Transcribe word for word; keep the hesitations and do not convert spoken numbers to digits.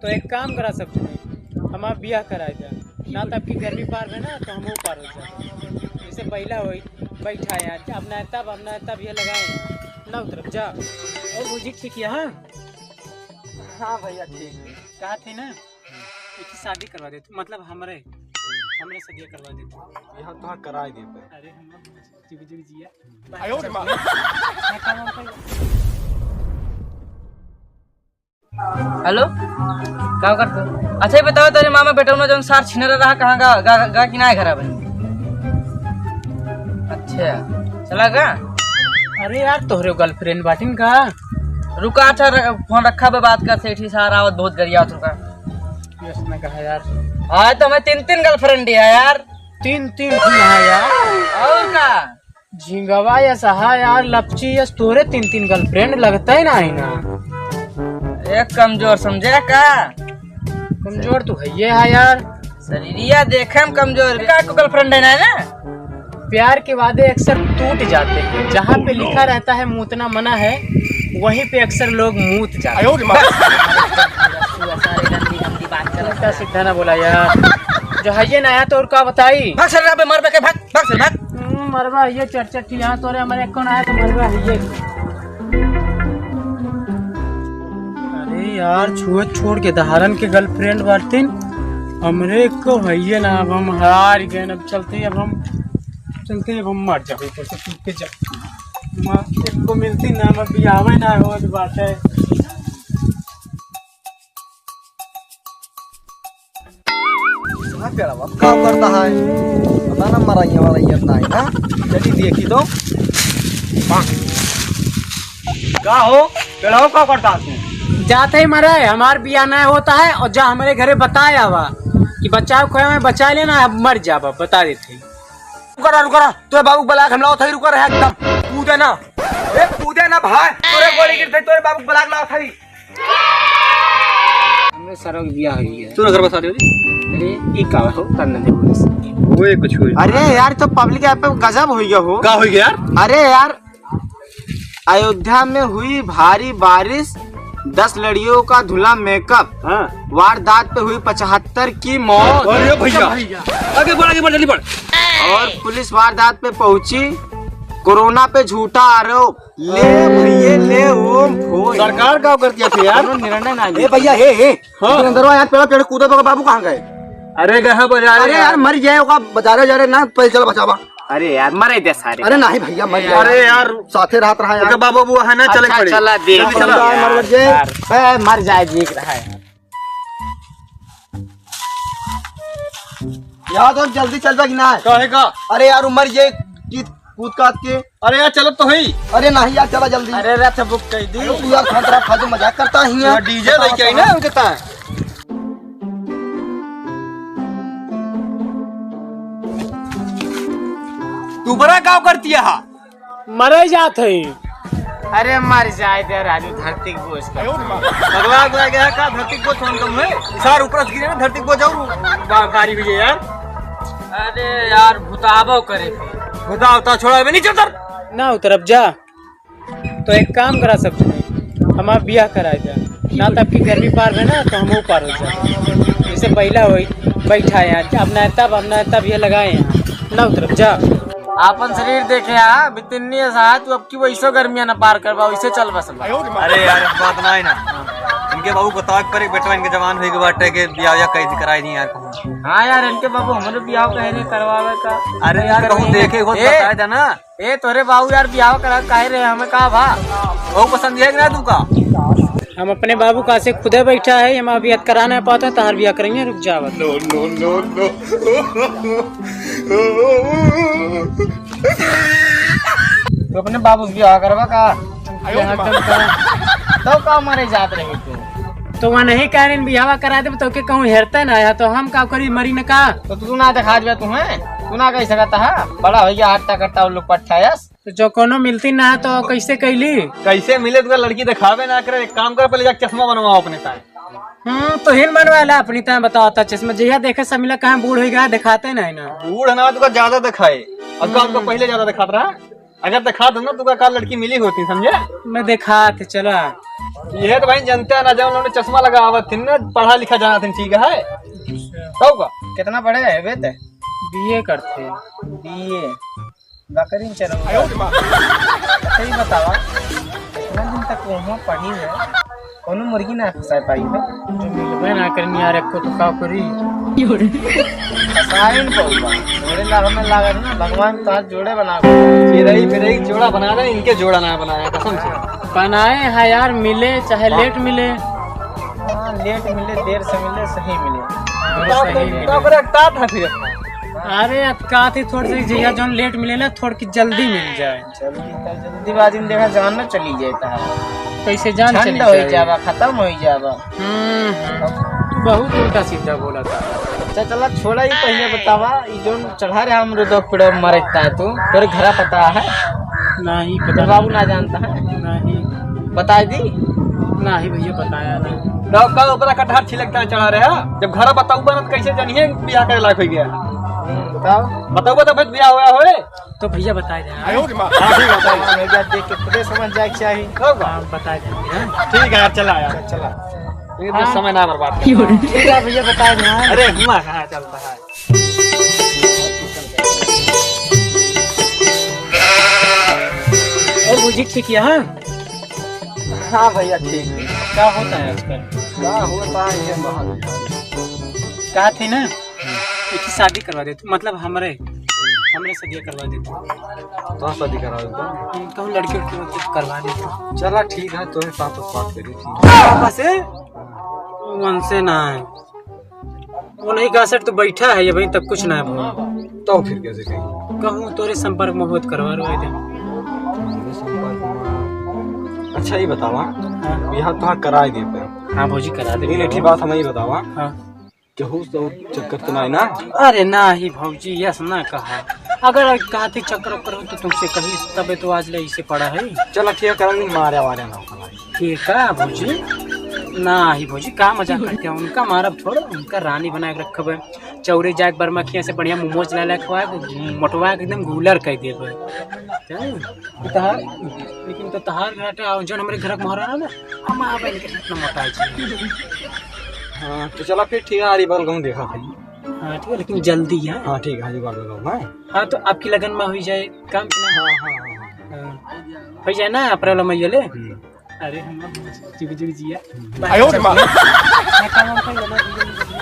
तो एक काम करा सब जने, हमार बियाह कराए दे, ना तब की गर्मी पार है ना तो हम पार हो जाए। जैसे पहला होई बैठा यार, अब ना तब, अब ना तब ये लगाए ना उतरब जा। और भौजी ठीक है? हाँ, हाँ भैया ठीक है। कहा थे ना, एक ही शादी करवा दे तू, मतलब हमरे, हमरे शादी करवा दे तू। यहाँ तो हाँ कराए देते। अरे हम जुग जुग जिया। हेलो, का करत हो? अच्छा, ये बताओ, तेरे मामा बेटा में जौन सार छिनरा रहा, कहाँ गा, गा, गा कि ना घरा बनी? अच्छा, चला गा? अरे यार, तोहरे गर्लफ्रेंड बाटिन का? रुका, अच्छा, र-, फोन रखा बे, बात कर, सेठी सार आवत, बहुत गरियावत, रुका। यस, मैं कहा यार। हाँ, तो हमें तीन तीन गर्लफ्रेंड है यार। तीन तीन भी है यार। और का? झिंगवा यस हा यार, लपची यस, तोरे तीन तीन गर्लफ्रेंड लगता ही ना है ना। एक कमजोर समझे का? कमजोर तू है ये है यार। शरीरिया देखे में कमजोर, का को गर्लफ्रेंड है ना, है ना? प्यार के वादे अक्सर टूट जाते हैं, जहाँ पे लिखा रहता है मूतना मना है, वहीं पे अक्सर लोग मूत जाते हैं। आयो रे माँ। सारे गंदी गंदी बात कर। उल्टा सीधा ना बोला यार, जो है ये ना आया तो और का बताई? भाग सर, यहाँ पे मर बे के, भाग। भाग से भाग। हम्म, मरबा ये चर्चा की यहाँ तोरे हमारे कौन आया तो मरबा है ये। अरे यार, छुए छोड़ के दहारन के गर्लफ्रेंड बाटिन, हमरे को भैया ना, अब हम हार गए, अब चलते ही, अब हम चलते ही, अब हम मर जाबे, ऊपर से टूट के जा। माँ, एक को मिलती ना, मैं बियाह ना हो बात है। सुना पेड़वा, का करता है? पता ना मरैया वरैया तो नहीं ना। चली देखी तो। का हो? पेड़वा का करता है तू? जाते ही मरे, हमार बियाह नहीं होता है और जा हमारे घरे बताए आवा कि बचाव खोया में बचा लेना, अब मर जाबा, बता देते ही। रुका रहा, रुका रहा। तोरे बाबू बुला के हम लाओ थाई, रुका रहा एकदम। कूदे ना। ए, कूदे ना भाई। तोरे गोली गिर थे, तोरे बाबू बुला के लाओ थाई। हमरे सरवा के बियाह होई है। तू घर बसा दे। अरे, ई का हो? तन दे बोलिस। ओए, कुछ होई। अरे यार, तो पब्लिक यहाँ पे गजब होई गया हो। का होई गया यार? अरे यार, अयोध्या में हुई भारी बारिश, दस लड़ियों का धुला मेकअप। हाँ। वारदात पे हुई पचहत्तर की मौत। अरे भैया, आगे बढ़, आगे बढ़, जल्दी बढ़। और पुलिस वारदात पे पहुंची, कोरोना पे झूठा आरोप। ले भैया, ले ओम फोन। सरकार का करती है यार? कोनो निर्णय ना ले। ए भैया, हे, हे। हाँ। तू अंदर आ यार, पेड़, पेड़ कूदे तो बाबू कहाँ गए? अरे गए हैं बाजारे अरे यार। यार, मर जाए, ओका बाजारे जा रहे ना, पहले चला बचावा। अरे यार, मरे दे सारे। अरे नहीं भैया, मर जाए। अरे यार। साथे रहत रहा यार। ओके बाबू, वो है ना, चले अच्छा, पड़े। चला दे। जल्दी चला। मर जाए। यार। ए, मर जाए, देख रहा है। यार, तो जल्दी चल बा कि ना? काहे का? अरे यार, उमर ये कि कूद काद के। अरे यार, चलो तो हई। अरे नहीं यार, चला जल्दी। अरे रथ बुक कर दी। अरे तू यार, खान तेरा फालतू मजाक करता ही है। थोड़ा डीजे लेके आई ना, उनके ताय। तू बड़ा गाँव करती है हा? मरे जात है। अरे मर जाए दे राजू, धरती के बोझ का। पगला उगला गया का? धरती के बोझ कौन कम है? सार ऊपर से गिरे ना, धरती के बोझ और बा-, भारी हुई है यार। अरे यार, भुताबो करे। भुता उता छोड़ा बे, नीचे उतर। ना उतरब जा। तो एक काम करा सब जने, हमार बियाह कराए दे, ना तब की गर्मी पार है ना तो हम पार हो जाए। जैसे पहला होई बैठा है, अब ना तब, अब ना तब ये लगाए हैं, ना उतरब जा। आपन शरीर देखे हा, बितिन्नी ऐसा है, तू अब की वैसो गर्मियां ना पार करबा, वैसे चल बस बा। अरे यार, बात ना है ना, इनके बाबू को ताक पर एक बेटवा इनके जवान होई के बाटे के बियाह या कैसे कराई दी यार कहूँ। हाँ यार, इनके बाबू हमरे बियाह कहे नहीं करवावे का। अरे यार, कहूँ देखे हो तो ए! बताए देना। ए, तोरे बाबू यार, बियाह करा काहे रहे, हमें का भा? बहुत पसंद है ना तू का? हम अपने बाबू का से खुदे बैठा है, हम अभी अतकरा नहीं पाते, तहार बियाह करेंगे, रुक जावत। No, no, no, no। तू अपने बाबू से बियाह करवा का? आयो रे माँ। तो का मरे जात रही तू? तो वह नहीं कह रहे बियाह करा दे, तो के कहूँ हेरते ना, या तो हम का करी, मरी न का? तो तू ना दिखा दे तुम्हें, तू ना कह सकता है, बड़ा भैया हट्टा कट्टा उल्लू पट्टा यस। तो जो कोनो मिलती ना है तो कैसे कैली? कैसे मिले? तुका लड़की दिखावे ना करे, एक काम कर, पहले जाके चश्मा बनवाओ अपने ताए। हम्म, तो हिन बनवा ला अपनी ताए, बताओ ता चश्मा जहिया देखे सब मिला, कहाँ बूढ़ हो गया, दिखाते नहीं ना। बूढ़ ना, तुका ज्यादा दिखाए, अब तो आपको हम्म। पहले ज्यादा दिखात रहा। अगर देखा दो ना, तो का लड़की मिली होती, समझे? मैं देखा थे, चला। ये तो भाई जनते हैं ना, जब उन्होंने चश्मा लगावत थी ना, पढ़ा लिखा जाना थी, ठीक है? तो का? कितना पढ़े है बे ते? बीए करते। बीए। बकरी चलो। सही बतावा, इतना दिन तक वहाँ पढ़ी है, कोनो मुर्गी ना फंसा पाई है। जो मिलबे ना करनी यार, एको तो का करी? फंसाइन पौवा। जोड़े ला हमें लागत ना, भगवान तार जोड़े बना। फिरई फिरई जोड़ा बना दे, इनके जोड़ा ना बनाया, कसम से। बनाए हैं यार, मिले चाहे लेट मिले। हाँ, लेट मिले, देर से मिले, सही मिले। हाँ, सही मिले। तो फिर अटकात है फिर। अरे, अटकात ही थोड़ी सी, जहिया जौन लेट मिले ना, थोड़ की जल्दी मिल जाए। जल्दी, जल्दीबाजी में देखा, जान ना चली जाए कहाँ। कैसे जान झंड चली हो जाए? जावा, खत्म हो जावा। हम्म, हम्म। तू बहुत उल्टा सीधा बोला था। अच्छा, चला, छोड़ा ही, पहले बतावा, ई जौन चढ़ा रहे हम रुदो पेड़ मरता है तू, तोरे घरा पता है? नहीं, पता तोरे बाबू नहीं। ना जानता है? नहीं। बता दी? नहीं भैया, बताया नहीं। तो का ऊपर कटहर छिलकता है चढ़ा रहे, जब घरा बताऊ बनत कैसे जानिए बियाह करे लायक हो गया? हम्म, बताओ। बताऊ बता, फिर बियाह हुआ होए? तो भैया बताए दे, हाँ? आयो रे माँ। हाँ, ठीक है, बताइए। भैया देख के खुदे समझ जाए के चाही। होगा। हाँ, बताए दे, हाँ? ठीक है यार, चला यार। चला। ये तो हाँ। समय ना बर्बाद कर। ठीक है भैया, बताए दे, हाँ? अरे, हुआ कहाँ चलता है? और भौजी ठीक है, हाँ? हाँ भैया, ठीक है। क्या होता है आजकल? क्या होता है, ये बाहर। कहा थी ना? एक ही शादी करवा देते, मतलब हमरे, हमरे शादी करवा देते। तो शादी करवा देते? हम कहूँ लड़की उड़की होती तो करवा देते। चला ठीक है, तो साथ बात करिए, ठीक है। पापा से? उनसे ना है, वो नहीं गा सेठ तो बैठा है, ये अभी तक कुछ ना है बोला। तो फिर कैसे कही? कहूँ तोरे संपर्क में होत करवा रहे थे। मेरे संपर्क में? अच्छा, ये बतावा, हाँ। बियाह तो करा ही देते हैं। हाँ भौजी, करा दे। नहीं, नहीं, ठीक बात, हमें ये बतावा। हाँ। केहू से और चक्कर तो नहीं ना? अरे नाही भौजी, यस ना कहा। अगर कहती चक्कर ओक्कर हो तो तुमसे कही, तबे तो आज ले इसे पड़ा है। चला ठीक है, करेंगे, मारे वारे ना होगा। ठीक है भौजी, नाही भौजी, का मजाक करते हैं? उनका मारब थोड़ा, उनका रानी बना के रखब। चौरे जाके बर्मा खिया से बढ़िया मोमोज ला ला खवाए, मोटवा के एकदम गूलर कर देब। जाने? तो तहार, लेकिन तो तहार घाटा, जौन हमरे घर के मोहरा ना, हम आप इनके साथ न मोटा जी। हाँ, तो चला फिर ठीक है, आरी बाल कहूँ देखा भाई। हाँ, ठीक है, लेकिन जल्दी है। हाँ, ठीक है, आरी बाल कहूँ, हाँ। हाँ, तो आपकी लगन में हुई जाए काम कि ना? हाँ, हाँ, हाँ, हाँ। हाँ। हुई जाए ना, अप्रैल मई ले। हम्म। अरे, हम जुग जुग जिया। आयो रे माँ। हाँ, काम वाम कर लेना, जुग जुग जिया।